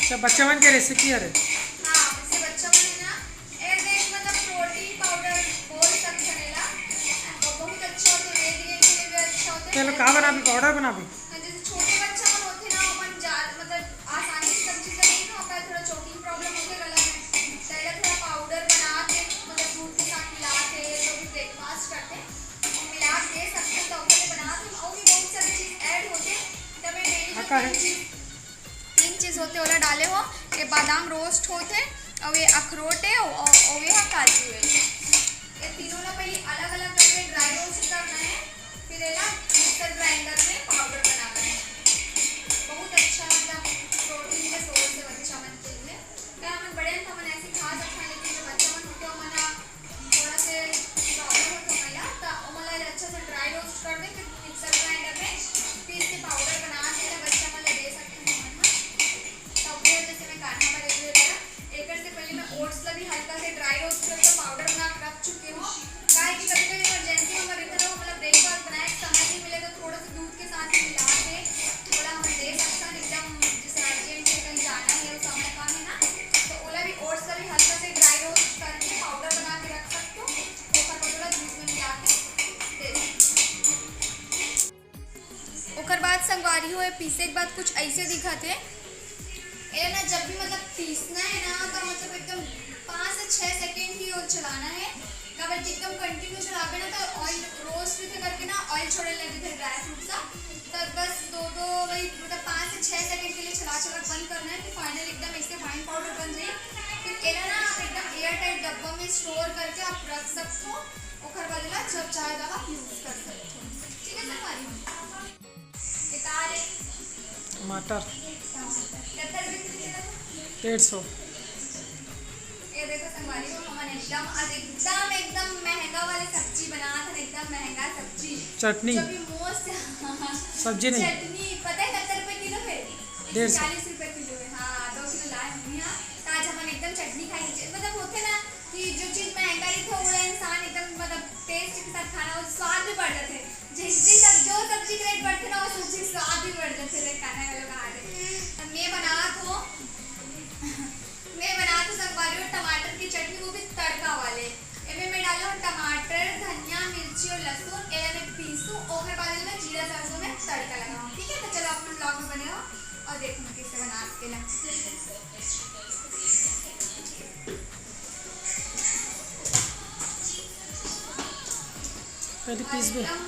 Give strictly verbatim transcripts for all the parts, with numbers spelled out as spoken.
तो बच्चा मन के रेसिपी हरे। हाँ, जैसे बच्चा मन है ना, ए देख, मतलब, प्रोटीन पाउडर बोल सकथन एला। बहुत अच्छा होथे, वेट गेन के लिए भी अच्छा होथे। चलो, का बनाबे? पाउडर बनाबे? हाँ, जैसे छोटे बच्चा मन होथे ना, अपन जा-, मतलब, आसानी से सब चीज़ नहीं खा पाए, थोड़ा चोकिंग प्रॉब्लम होथे गला में, तो एला थोड़ा पाउडर बना के, मतलब, दूध के साथ मिला के, जो भी ब्रेकफास्ट करथे, वो मिला के दे सकथन, तो ओकर ले बना के, और भी बहुत सारी चीज़ ऐड होथे, तब ये डेली हाँ, जो का है? तीन चीज़ तीन चीज़ होथे, ओला डाले हो। ये बादाम रोस्ट होथे, अउ ये अखरोट हे, अउ, अउ, अउ ये ह काजू हे। ये तीनों ला पहले अलग-अलग करके ड्राई रोस्ट करना है, फिर एला मिक्सर ग्राइंडर में पाउडर बनाना है। बहुत अच्छा, मतलब, प्रोटीन के सोर्स है बच्चा मन के लिए। क्या हमन बड़े हन, तो हमन ऐसे खा सकथन, लेकिन जो बच्चा मन होथे, ओमन ह थोड़ा से प्रॉब्लम होथे ओमन ला, त ओमन ला अच्छा से ड्राई रोस्ट कर दे, फिर मिक्सर ग्राइंडर में पीस के पाउडर बना के एला बच्चा मन ला दे सकथन हमन ह। त ओकरे वजह से मैं काढ़ा बना रही हूँ। एकर से पहले मैं ओट्स ला भी हल्का से ड्राई रोस्ट करके पाउडर बना के रख चुके हूँ, काहे कि कभी-कभी इमरजेंसी में अगर इतना, मतलब, ब्रेकफास्ट बनाए के समय नहीं मिले, तो थोड़ा सा दूध के साथ ही मिला के थोड़ा हम दे सकथन, एकदम जैसे अर्जेंट में कहीं जाना है, वो समय कम है ना, तो ओला भी, ओट्स ला भी हल्का से ड्राई रोस्ट करके पाउडर बना के रख सकते हो, ओकर बाद ओला जूस में मिला के दे सकते हो। ओकर बाद संगवारी हो, ये पीसे के बाद कुछ ऐसे दिखत हे। एला ना जब भी, मतलब, पीसना है ना, तो, मतलब, एकदम पाँच से छः सेकेंड ही वो चलाना है, काबर कि एकदम कंटिन्यू चलाबे ना, तो ऑयल रोस्ट भी करके ना ऑयल छोड़े लगे थे ड्राई फ्रूट सा। तो बस दो दो वही, मतलब, पाँच से छः सेकेंड के लिए चला चला बंद करना है, तो फाइनल एकदम ऐसे फाइन पाउडर बन जाए। फिर एला ना आप एकदम एयर टाइट डब्बा में स्टोर करके आप रख सकते हो। ओकर बाद ला जब चाहे तब आप यूज कर सकते हो। ठीक है संगवारी हो? ये का रे? टमाटर। टमाटर। कत्ता रुपये किलो चला था? डेढ़ सौ। ये देखो संगवारी हो, हमन एकदम, आज एकदम, एकदम महंगा वाले सब्जी बनात हन, एकदम महंगा सब्जी। चटनी। जो भी मोस्ट सब्जी नहीं। चटनी, पता है कत्ता रुपये किलो है? डेढ़ सौ। चालीस रुपये किलो है। हाँ, दो किलो लाए हम यहाँ। तो आज हमन एकदम चटनी खाई, मतलब, होथे ना कि जो चीज महंगा रहिथे, वो इंसान एकदम, मतलब, टेस्ट के साथ खाना, वो स्वाद भी बढ़ जाथे। जिस दिन सब, जो सब्जी के रेट बढ़थे ना, वो सब्जी के स्वाद भी बढ़ जाथे, देख, खाना वाला कहा दे। तो मैं बनात हूँ, मैं बनात हूँ संगवारी हो टमाटर की चटनी, वो भी तड़का वाले। एमे मैं डाला हूँ टमाटर, धनिया, मिर्ची और लहसुन, एला मैं पीसू, ओकर बाद में जीरा सरसों में तड़का लगाऊँ। ठीक है, तो चलो आप लोग vlog में बने रहो और देखो मैं कैसे बनात के ला। पहले पीस दो। एकदम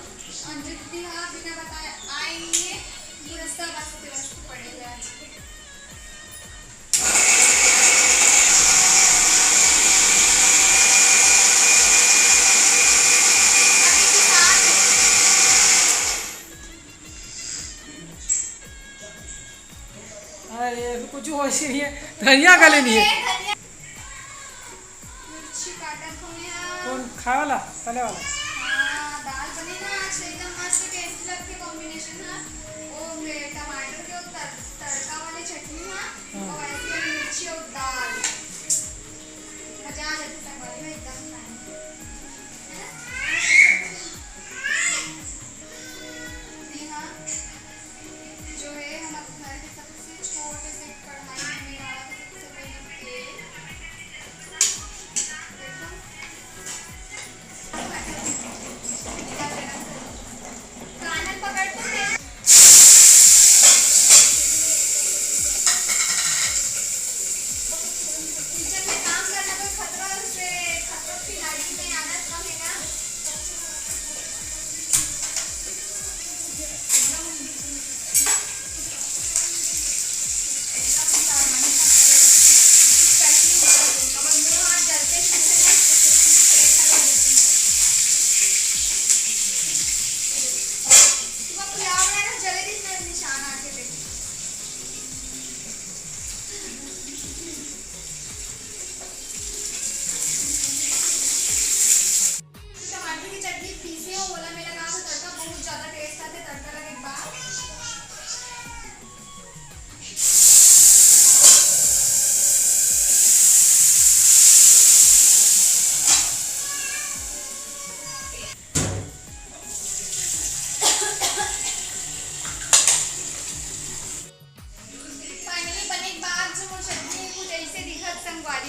अंजलि दी, हाँ, बिना बताए आए नहीं है, पूरा सब ऐसे व्यस्त पड़े हुए हैं। अभी की बात है। अरे, अभी कुछ होश ही नहीं है, धनिया गले नहीं है। अरे, धनिया। मिर्ची काटत हूँ मैं। कौन खाए वाला? तले वाला? हाँ, दाल बने ना आज, एकदम मस्त टेस्टी लगथे कॉम्बिनेशन, हाँ। वो मे-, टमाटर के वो तर-, तड़का वाली चटनी, हाँ। हाँ। और ऐसी वाली मिर्ची और दाल। मजा आ जाती संगवारी में एकदम खाने में। है ना? जी हाँ। जो है, हम अपने घर के सबसे छोटे से कढ़ाई में डाला था सबसे पहले तेल। देखो,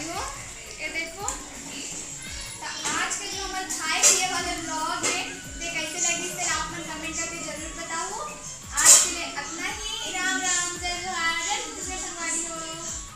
ये देखो, तो आज के जो हमर भाई